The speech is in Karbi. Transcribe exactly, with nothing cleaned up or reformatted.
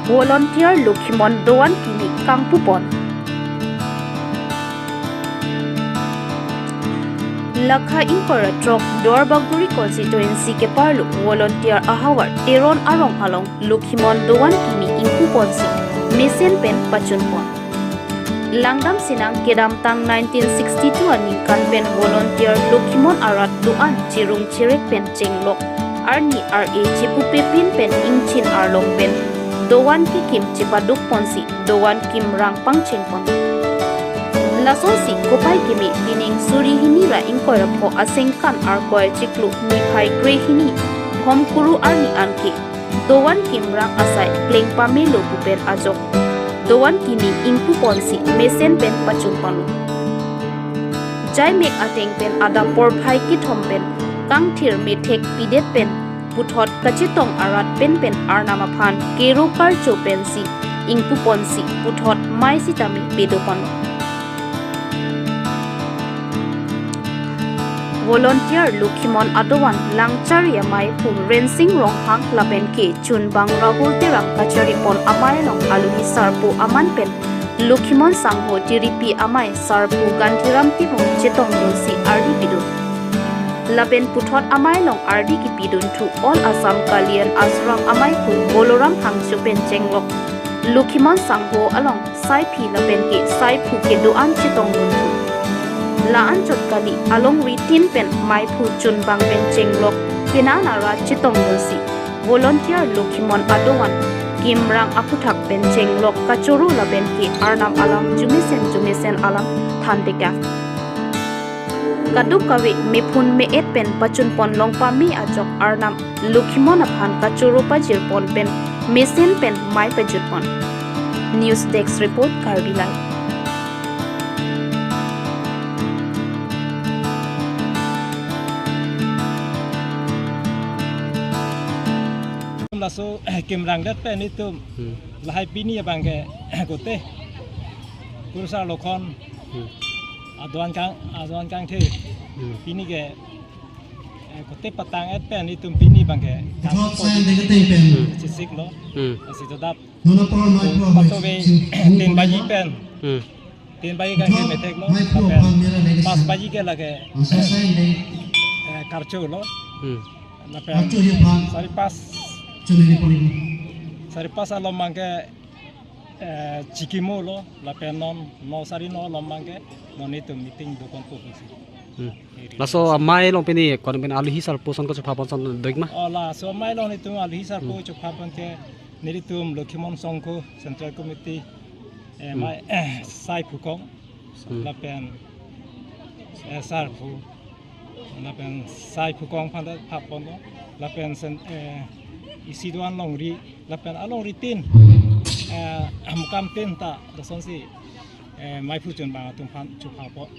Volunteer Lokhimon doan kimi kangpupon. Lakha ingkoi ra throk Duarbagori constituency keparlo volunteer ahavar Teron arong along Lokhimon doan kimi ingpuponsi mesen pen pachunpon. Langdam sinang kedamtang nineteen sixty-two aningkan pen volunteer Lokhimon arat doan chirung chirek pen chenglok arni ar-e chepupepin pen ingchin arlong pen doan kekim chepadukponsi doan kimrang pangchengpon. Lasonsi kopai kimi pining suri hini ra ingkoi ra pho asengkan arkoi chiklo niphai kre hini Phomkuru arni anke doan kimrang asai pleng pamelo pu pen ajok doan kimi ingpuponsi mesen pen pachunponlo. Jaimek ateng pen adap porphai kethom pen kangthir methek pidet pen puthot kachetong arat penpen Arnam aphan kero karcho pensi ingpuponsi puthot mei sitame pedoponlo. Volunteer Lokhimon adoan Langchari amei pu Rensing Ronghang lapen ke chunbang Rahul Terang kacharipon amei along alohi sarpo aman pen Lokhimon Sangho Tiripi amei sarpo Gandhiram Timung chetongdunsi ardi pidun. Lapen puthot amei along ardi kipidunthu All Assam Kalyan Ashram amei pu Boloram Phangcho pen chenglok Lokhimon Sangho along saiphi lapen ke saiphu kedoan chetongdunthu. La-anchot kali alongri tin pen meiphu chunbang pen chenglok kenan arat chetongdunsi volunteer Lokhimon adoan kimrang aphuthak pen chenglok kachoro lapen ke Arnam alam jumesen jumesen alam thantekang. Kadokave mephun me-et pen pachunpon long pame ajok Arnam Lokhimon aphan kachoro pajirpon pen mesen pen mei pajutpon. News Desk Report, Karbi Live. Laso kimrangdet pen itum Hmm. lahai pini abang ke kote kurusar lokhon Hmm. adoan kang adoan kangthir Hmm. pini ke eh, kote patang-et pen itum pini abang ke Puthot sign deke teng pen. Hmm. chisiklo Hmm. lasi todap Nona por mai pro patobe tin baji pen Hmm. tin baji kangthir metheklo Puthot mai pro lapen pan mera deke pas sa. baji ke lake Asa sign de. eh, karcholo Hmm. lapen Karcho ye pan. sari pas Chunili poni. sari pas alom abang ke eh, chikimolo lapen non no sari no alom abang ke non itum meeting dokon po pusi. Hmm. Laso amei along pini kon pen alohi sarpo ason kachepapon ason do-ik ma? Oh, laso amei along itum alohi sarpo Hmm. chepapon ke nelitum Lokhimon Sangho Central Committee eh, Hmm. mei eh, saiphu kong Hmm. lapen eh, sarpo lapen saiphu kong aphan ta papon do lapen sen eh, isi doan longri lapen alongri tin eh, amukam tin ta lasonsi eh, meiphu chunbang atum aphan chepapon.